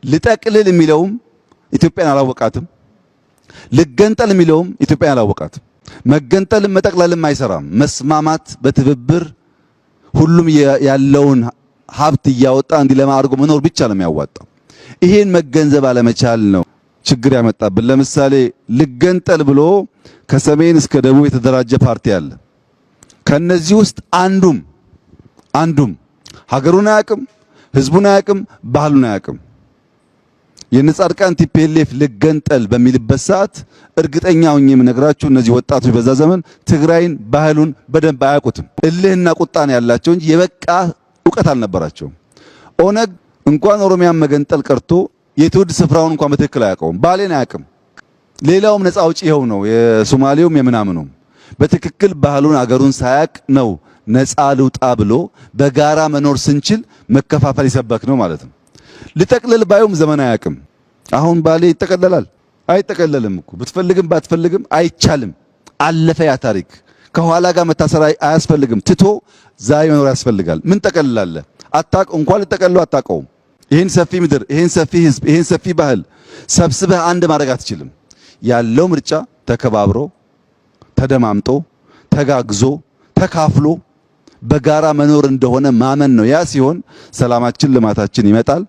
ልጠቅልል የሚለውም ኢትዮጵያን አላወቃትም። ልገንጠል የሚለውም ኢትዮጵያን አላወቃትም። መገንጠልም መጠቅለልም አይሰራም። መስማማት በትብብር ሁሉም ያለውን ሀብት እያወጣ እንዲለማ አድርጎ መኖር ብቻ ነው የሚያዋጣው። ይሄን መገንዘብ አለመቻል ነው ችግር ያመጣብን። ለምሳሌ ልገንጠል ብሎ ከሰሜን እስከ ደቡብ የተደራጀ ፓርቲ አለ። ከነዚህ ውስጥ አንዱም ሀገሩን አያውቅም፣ ህዝቡን አያውቅም፣ ባህሉን አያውቅም። የነጻድቃን TPLF ልገንጠል በሚልበት ሰዓት እርግጠኛ ሆኜ የምነግራችሁ እነዚህ ወጣቶች በዛ ዘመን ትግራይን ባህሉን በደንብ አያውቁትም። እልህና ቁጣን ያላቸው እንጂ የበቃ እውቀት አልነበራቸውም። ኦነግ እንኳን ኦሮሚያን መገንጠል ቀርቶ የትውልድ ስፍራውን እንኳን በትክክል አያውቀውም። ባሌን አያውቅም። ሌላውም ነፃ አውጪ ይኸው ነው፣ የሶማሌውም የምናምኑም በትክክል ባህሉን አገሩን ሳያውቅ ነው ነፃ ልውጣ ብሎ በጋራ መኖር ስንችል መከፋፈል ይሰበክ ነው ማለት ነው። ልጠቅልል ባዩም ዘመን አያውቅም። አሁን ባሌ ይጠቀለላል አይጠቀለልም እኮ ብትፈልግም ባትፈልግም አይቻልም። አለፈ ያ ታሪክ። ከኋላ ጋር መታሰር አያስፈልግም። ትቶ ዛሬ መኖር ያስፈልጋል። ምን ጠቀልላለህ? አታቅ እንኳን ልጠቀልለው አታውቀውም። ይህን ሰፊ ምድር፣ ይህን ሰፊ ህዝብ፣ ይህን ሰፊ ባህል ሰብስበህ አንድ ማድረግ አትችልም። ያለው ምርጫ ተከባብሮ ተደማምጦ ተጋግዞ ተካፍሎ በጋራ መኖር እንደሆነ ማመን ነው። ያ ሲሆን ሰላማችን፣ ልማታችን ይመጣል።